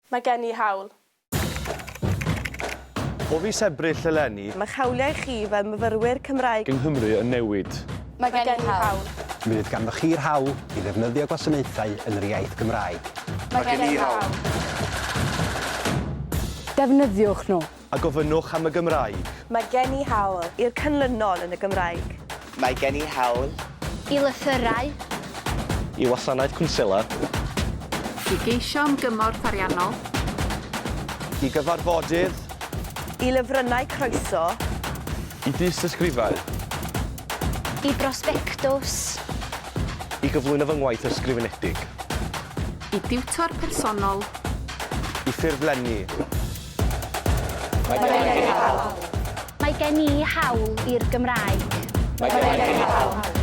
Mae gen i hawl. O fis Ebrill eleni. Mae'ch hawliau chi fel myfyrwyr Cymraeg. Yng Nghymru yn newid. Mae gen i hawl. Mi fydd ganddoch chi'r hawl i ddefnyddio gwasanaethau yn yr iaith Gymraeg. Mae gen i hawl. Defnyddiwch nhw. A gofynnwch am y Gymraeg. Mae gen i hawl. I'r canlynol yn y Gymraeg. Mae gen i hawl. I lythyrau. I wasanaeth cwnsela. I geisio am gymorth ariannol. I gyfarfodydd. I lyfrynnau croeso. I dystysgrifau. I brosbectws. I gyflwyno fy ngwaith ysgrifenedig. I diwtor personol. I ffurflenni. Mae gen i hawl. Mae gen i hawl i'r Gymraeg. Mae gen i hawl.